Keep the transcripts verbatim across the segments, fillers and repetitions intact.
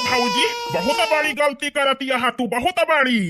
भौजी, बहुत बड़ी गलती करतिया हा तू, बहुत बड़ी।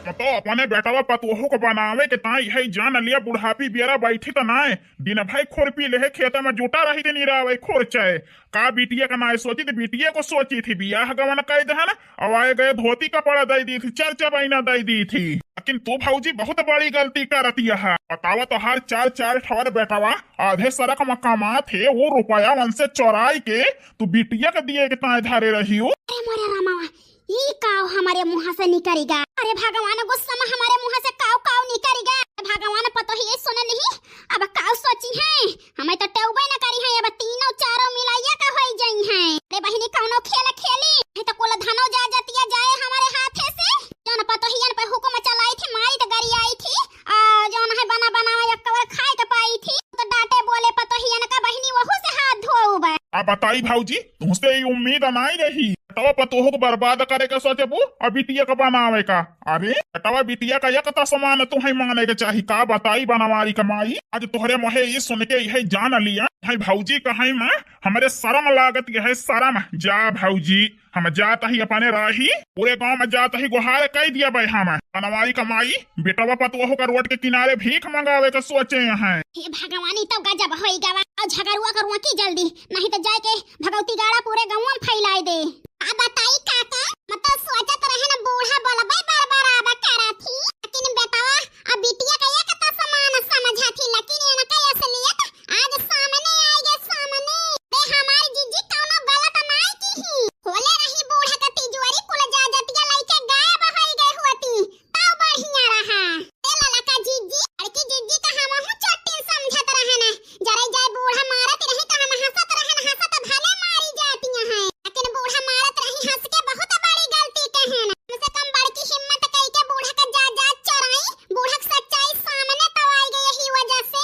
तो अपने बेटवा पतोहू को बनावे के ताई है, जान लिया बुढ़ापी बेरा बैठी त नाय, दिन भई खुरपी लेहे खेत में जुटा रही दिन इरावे खुरचे। का बिटिया का नाय सोची थी, बिटिया को सोची थी, बियाह गवन कई दहन, अब आए गए धोती कपड़ा दई दी थी, चर्चा बहिना दई दी थी। लेकिन तू भौजी बहुत बड़ी गलती करतिया हा। बतावा तोहार चार चार ठवर बेटवा आधे सड़क में कमात हे, वो रुपया उनसे चोराई के तू बिटिया के दिए के ताय धरे रही हो। अरे मोरे रामावा, ई काव हमरे मुँह से निकरी गा? अरे भगवान, गुस्सा में हमरे मुँह से काव काव निकरी गा? भगवान, पतोहिए सुन लिही, अब काव सोची है? हमें तो टेउबे न करी है, अब तीनों चारों मिलाइया का होई जाई है। अरे बहिनी, कौनो खेल खेली, नहीं तो कुल धनो जा जतिया जाए हमरे हाथे से। जौन पतोहियन पे हुकुम चलाई थी, मारी तो गरियाई थी, आ जौन है बना बनावा एक कवर खाए के पाई थी, तो डांटे बोले पतोहियन का बहिनी, वहू से हाथ धोउबे। आ बताई भौजी, तुमसे ई उम्मीद नाई रही। बेटवा पतोह को बर्बाद करे के सोचबू, आ बिटिया का बनावे का। अरे बेटवा बिटिया का एक त समान तुहई माने के चाही। का बताई बनवारी का माई, आज तोहरे मोहे ई सुन के इहे जान लिया, है भौजी कहाई माँ, हमरे शरम लागत है, शरम। जा भौजी, हम जात ही अपने राही, पूरे गाँव में जात ही गुहार कई दिया बे हम। बनवारी का माई, बेटवा पतोह का रोड के किनारे भीख मंगावे के सोचे हैं। हे भगवान, ई तो गजब होई गवा। और झगरुआ का रोकी जल्दी, नहीं तो जाए के भगवती गाड़ा पूरे गाँव में फैलाए दे। अब बताई काका, मतलब सोचत रहे न बूढ़ा बोलबे बरबराबा करा थी, लेकिन बेटवा अब बिटिया का एक त समान समझा थी, लेकिन इनका असलियत आज सामने आई गे सामने। बे हमार जीजी कौनो गलत नाई की ही, खोले रही बूढ़ा का तिजोरी, कुल जाजतिया लइके गायब होई गए हुआ थी। तब बढ़िया रहा। ए ललका जीजी, बड़की जीजी का हमहू चोटिन समझत रहन। जरे जाए बूढ़ा मारत रही त हम हंसत रहन, हंसत भले मारी जातिया हैं, लेकिन बूढ़ा मारत रही हंस के बहुत बड़ी गलती कहन। कम से कम बड़की हिम्मत कई के बूढ़ा का जा जा चोराई, बूढ़ा के सच्चाई सामने तो आई गई, यही वजह से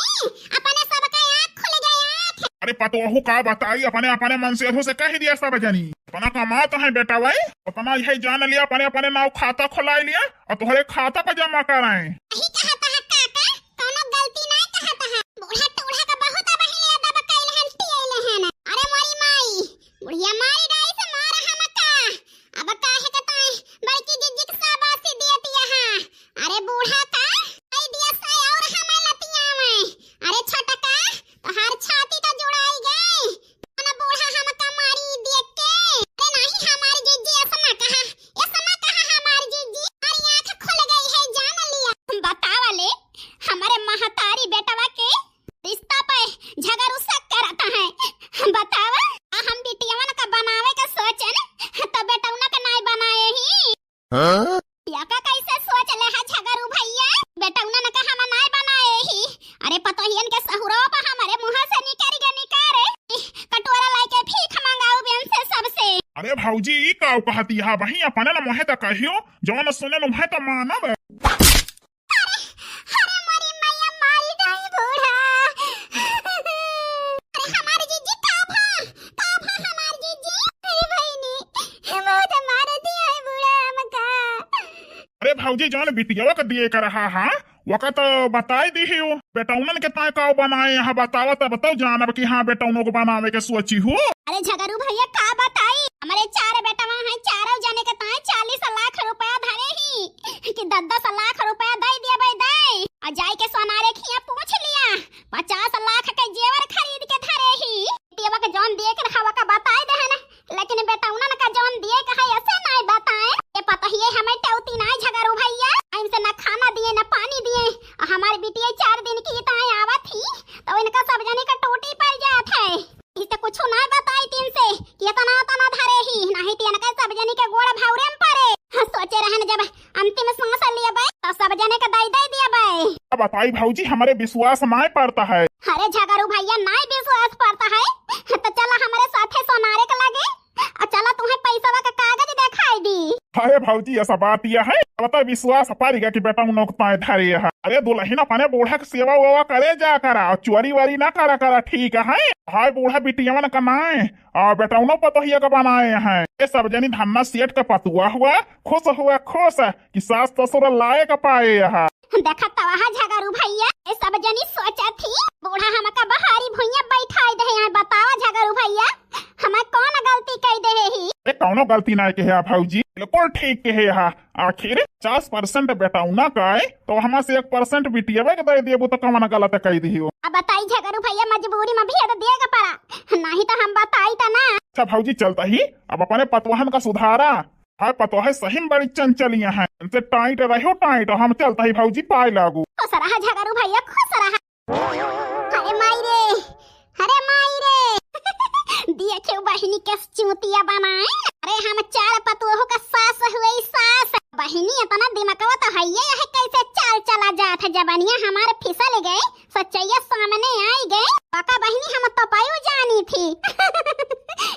अपने सबका आँख खुल गई, आँख। अरे पतोहू का बताई, अपने अपने मन से से कह दिया सब जनी। अपना कमात है बेटा भाई, अपना यही जान लिया, अपने अपने नाव खाता खोलाई लिया और तोहरे खाता पर जमा कराए। यही कहत है काका, कौनो गलती नहीं कहत है। बूढ़ा टूढ़ा का बहुत बहिले अदब कैल हन, टियल हन। अरे मोरी माई, बुढ़िया मारी डाई से मार हमका। अब काहे के ताई बड़की जीजी के शाबाशी दियतिया है। अरे बूढ़ा का कई दिया से और हमें लतिया में। अरे छोटका, तोहार छाती तो जुड़ाई गई। ना बूढ़ा हमका मारी देख के। अरे नहीं हमारी जीजी, ऐसा ना कहा, ऐसा ना कहा हमारी जीजी। हमारी आँख खुल गई है, जान लिया। बतावा ले, हमारे महतारी बेटवा के रिश्ता पे झगड़ू शक करता है। बतावा, आ हम बिटियावन का बनावे के सोचन, तो बेटौना के नाई बनाए ही। हाँ? या का कैसे सोच ले है झगड़ू भैया? बेटौनन का हम नाय बनाए ही। अरे पतोहियन के सहुरो पर हमारे मुँह से निकल गए, निकारे। कटोरा लेके भीख मंगाऊ बेन से सबसे। अरे भौजी, ई का कहती है बही? अपने न मुँहे त कहियो, जौन सुने मुँहे त मानब। अरे, अरे मोरी मैया, मारी डाई बूढ़ा। अरे हमार जीजी का भा, का भा हमार जीजी? अरे बहिनी, बहुत मार दिया है बूढ़ा हमका। अरे भौजी, जौन बिटियावा के दिए के रहा हा, वका तो बताई दिहियो। बेटौनन के ताय काव बनाए यहाँ, बतावा तब तो जानब कि हाँ, बेटौनो को बनावे के सोची हूँ। अरे झगड़ू भैया, का बताई, हमारे चार बेटवा हैं, चारों जने के ताय चालीस लाख रुपया धरे ही कि दस दस लाख रुपया दे दिया भाई, दे। आ जाई के सोनारे खिया पूछ लिया, पचास लाख के जेवर खरीद के धरे ही। बेटवा के जौन दिए के रहा, वका बताई दे है ना, लेकिन बेटौनन का जौन दिए के है, ऐसे नाय बताए। ये पतोहिए हमें टेउती नाय झगड़ू भैया, इनसे ना खाना दिए, ना पानी दिए। आ हमारी बिटिया चार दिन की ताय आवत ही, तो इनका सब जने का टूटी पड़ जात है। इसे कुछ नाय बताई तीन से कि इतना, इतना धरे ही, नहीं तो इनका सब जने के गोड़ भौरे में पड़े। हाँ, सोचे रहन जब अंतिम सांस लिए बे, तो सब जने के दई दई दिए बे। अब बताई भौजी, हमारे विश्वास नाय पड़ता है। अरे झगड़ू भैया, नाय विश्वास पड़ता है, तो चला हमारे साथे सोनारे के लगे, और चला तुम्हें पैसवा का कागज दिखाई दी। अरे भौजी, ऐसा बात यह है, अब तो विश्वास पड़ेगा कि बेटौनो के ताय धरे है। अरे दुल्हन, अपने बूढ़ा के सेवा वेवा करे जा करा, और चोरी वारी ना करा करा, ठीक है? हाय बूढ़ा बिटियावन का नाय, आ बेटौनो पतोहिया का बनाए हैं। ये सब जनी धन्ना सेठ का पतुआ हुआ, खुश हुआ, खुश कि सास ससुर लायक पाए है। देखत तो वहाँ झगड़ू भैया, ये सब जनी सोचा थी, बूढ़ा हमका बहारी भुइया बैठाई दे हैं। बतावा झगड़ू भैया, हमें कौन गलती कई दे ही? ए, कौनो गलती नाहीं किहे हा भौजी, बिल्कुल ठीक किहे हा। आखिर पचास percent बेटौना का है, तो हमा से एक percent बिटियवे के दे देबू तो कौन गलत कह दियो? अब बताई झगड़ू भैया, मजबूरी में भी तो दिए के पड़ा, नाहीं तो हम बताई तो ना। अच्छा भौजी, चलता ही अब अपने पतोहन का सुधारा। हाय पतोहे सही में बड़ी चंचलिया हैं, इनसे tight रहो tight। हम चलता ही भौजी, पाए लागू। खुश रहा झगड़ू भैया, खुश रहा। अरे माई रे, अरे माई रे। देखियो बहिनी के चूतिया बनाए। अरे हम चार पतोहू का सास हुई सास। बहिनी इतना दिमकवा तो हइये है, कैसे चाल चला जात है। जबनिया हमार फिसल गए, सच्चैया सामने आई गए। पका बहिनी हम तो पायु जानी थी।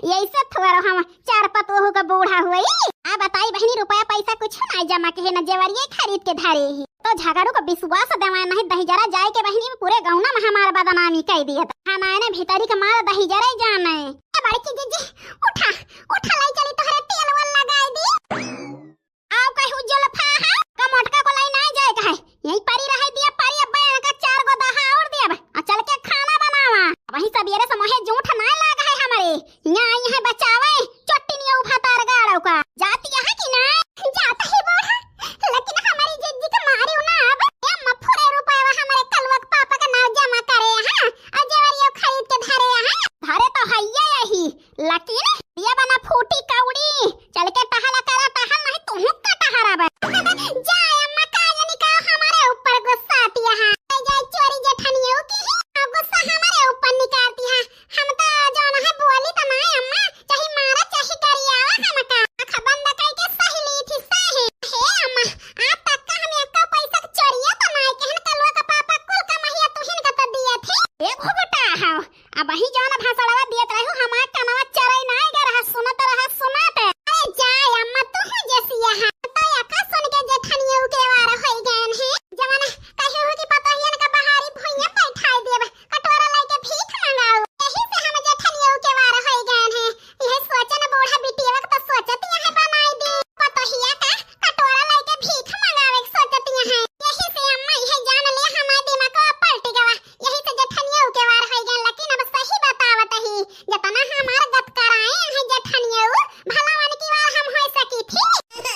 यही से थोड़ा हम चार पतोहू का बूढ़ा हुई। आ बताई बहिनी, रुपया पैसा कुछ ना जमा के है, ना जेवरिये खरीद के धरे ही। तो झगड़ू को विश्वास देवाए नहीं, दहिजरा जाए के बहिनी पूरे गौना में हमार बदनामी कह दिए। हमारे भीतरी के मार दहिजरा ही जाने। ए बड़की जीजी, उठा, उठा लाई चली तोहरे तेल वल लगाए दी। आओ कहू जुल्फा है, का मोटका को लाई ना जाए कहे। यही परी रहे दिया परी, अब इनका चार गो दहा और दिया बा। आ चल के खाना बनावा। वही सबेरे से मोहे जूठ ना लाग है हमारे। यहाँ आई है बचावे, चोट्टी नहीं उभा तार गाड़ो का। जाती है कि ना? जात ही बूढ़ा, लेकिन हमारी जिज्जी के मारी ना अब। ए मफुरे रुपया हमारे कलुआ के पापा का नाम जमा करे, हाँ? और जेवरियो खरीद के धरे, हाँ? धरे तो हइये यही, लेकिन ये बना फूटी कौड़ी, चल के टहला करा, टहल नहीं तुहू का टहरा बा। जा अम्मा, का जानी का हमारे ऊपर गुस्सा आती है। ले जाए चोरी जेठनियों की ही, और गुस्सा हमारे ऊपर निकालती है। हम तो जौन है बोली तो ना अम्मा, चाहे मारा चाहे गरियावा हमका। आँख बंद करके सही ली थी सही। हे अम्मा, आज तक का हम एको पैसा के चोरिया तो ना केहन कलुआ का पापा कुल कमहिया तुहिन का तो दिए थे। ए घुघटा हो, अबही जौन भाषणवा दियत रहू, हमार कनवा चरई नाय गे रहा, सुनत रहा, सुनत। अरे जाए अम्मा, तू हूँ जैसी यहाँ। तो यका सुन के जेठनियो के वार होई गएन है। जवन कहे हो कि पतोहियन का बहारी भुइयां बैठाई देब, कटोरा लेके भीख मंगाओ। यही से हम जेठनियो के वार होई गएन है। यह सोचन बूढ़ा बिटियवा के तो सोचत यहाँ बनाई दी। पतोहिया का कटोरा लेके भीख मंगावे के सोचत यहाँ। यही से अम्मा यह जान ले हमार दिमाग पलट गवा। यही से जेठनियो के वार होई गए, लेकिन अब सही बतावत ही, जतना हमार गत कराए हैं जेठनियो, भला उनकी वार हम होई सकी थी? हे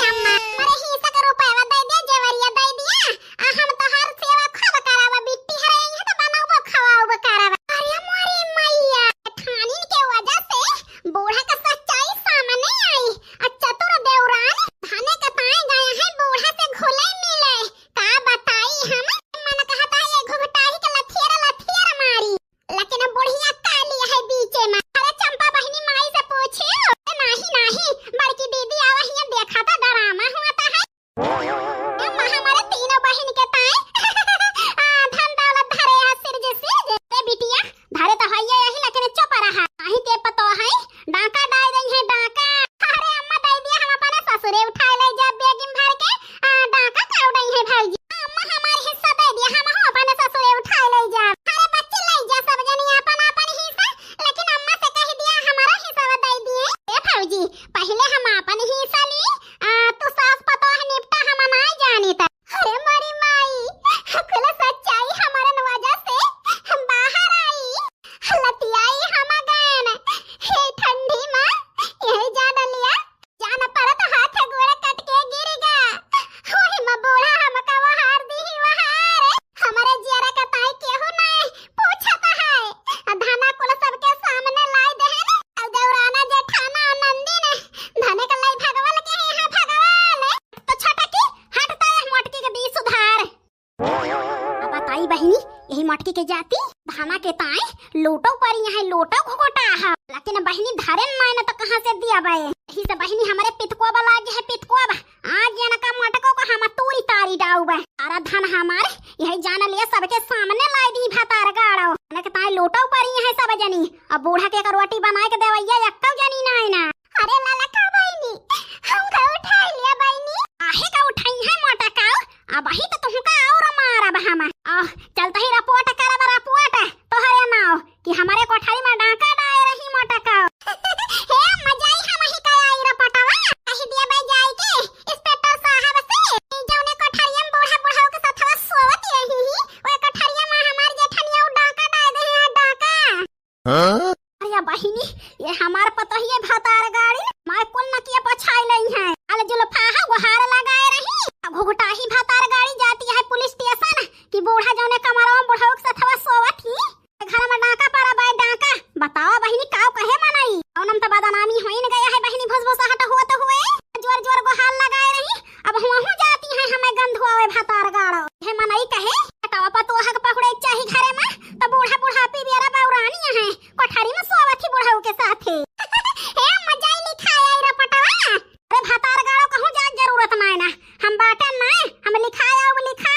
अम्मा, अरे हिस्सा का रुपया दे दिया, जेवरिया दे दिया, आ हम तोहार सेवा खूब करावा, बिट्टी हरे यहीं तो बनाउबो खवाउबो करावा। अरे मोरी मैया, जेठानिन के वजह से बूढ़ा का सच्चाई सामने आई। आ चतुर देवरान धने कताए गए हैं बूढ़ा से घुले मिले। का बताई हम, मन कहता है ये घुघटाही के लथियर लथियर मारी, लेकिन अब बुढ़िया काली है बीचे में। अरे चंपा बहिनी, माई से पूछे। ए, नाही, नाही, बड़की दीदी आवा हियां, देखा था डरामा हुआ था है। ए, माँ हमारे तीनों बहिन के ताए आ, धन दौलत धरे आ सिरज सिरज। ए बिटिया, धरे तो हइये यही, लेकिन चुप रहा। नाही ते पतो है, डाका डाय दई है, डाका। अरे अम्मा, दे दिया, हम अपने ससुरे उठाए ले जा बेगिन भर के। आ, डाका का उड़ई है भौजी। अम्मा, हमार हिस्सा दे दिया, हम हो अपने ससुरे उठाए ले जा। अरे बच्चे, ले जा सब जनी अपन अपन हिस्सा, लेकिन अम्मा से कह दिया, हमारा हिस्सा दे दिए। ए भौजी, पहले हम अपन हिस्सा ली, आ, तू सास पतोह निपटा, हम ना जानी त। अरे मोरी माई, कुल सच्चाई हमारन वजह से बाहर आई। लतियाई हम गएन। हे ठंडी माँ, यही जान लिया, जान परत हाथ गोड़ कट के गिर गा। वही में बूढ़ा हमका वहार दी वहार। हमारे जियरा का ताई केहू नहीं पूछत है। धना कुल सबके सामने लाई देहन। अब देवराना जेठाना नंदी ने धने के लाई भगवान के यहाँ भगवान। तो छोटा की हटता है मोटकी के बीच सुधार। अब बताई बहिनी, यही मटकी के जाति धाना के ताए लोटो पर यहाँ लोटो घोटा है, लेकिन बहिनी धरे मायने तो कहाँ से दिया बे। यही से बहिनी हमारे पितकोबा लाग है, पितकोबा। आज ये नका मटको को हम तूरी तारी डाऊ बे। अरे धन हमारे यही जान लिया, सबके सामने लाई दी भतार गाड़ो। नक ताए लोटो पर यहाँ सब जनी। अब बूढ़ा के एक रोटी बनाए के देवैया यक्को जनी नाय ना। अरे ललका बहिनी, हमका उठाई लिया बहिनी। आहे का उठाई है मोटा काऊ? अबही तो तुहका और मारब हम। आ, चलता ही रिपोर्ट करब रिपोर्ट तोहरे नाव कि हमारे कोठरी में डाका डाए रही मोटा काऊ। हे मजाई हम ही का आई रिपोर्टवा। कह दिया बे जाई के पतोहिए भतार गाड़ी, माय कुल नकिया पछाई लई है। अल जुल्फाहा गोहार लगाए रही, घुघटाही भतार गाड़ी जाती है पुलिस स्टेशन कि बूढ़ा जौने कमरवा में बुढ़ऊ के सथवा सोवत ही, घर में डाका परा बाय डाका। बतावा बहिनी, काव कहे मनई, कौनम त बदनामी होइन गया है बहिनी, भुसभुसाहट होत हुए। जोर जोर गोहार लगाए रही, अब हुआहू जाती है हमें गंधुआवे भतार गाड़ो। हे मनई कहे, कटवा पतोह के पकड़े के चाही घरे में, त बूढ़ा बुढ़ापी बेरा बौरानी है, कोठरी में सोवत ही बुढ़ऊ के साथे। हे मजाई लिखाए आई रपटवा। अरे भतार गाड़ो कहूँ जाए जरूरत नाय ना, हम बाटे नाय, हम लिखाए आउब लिखा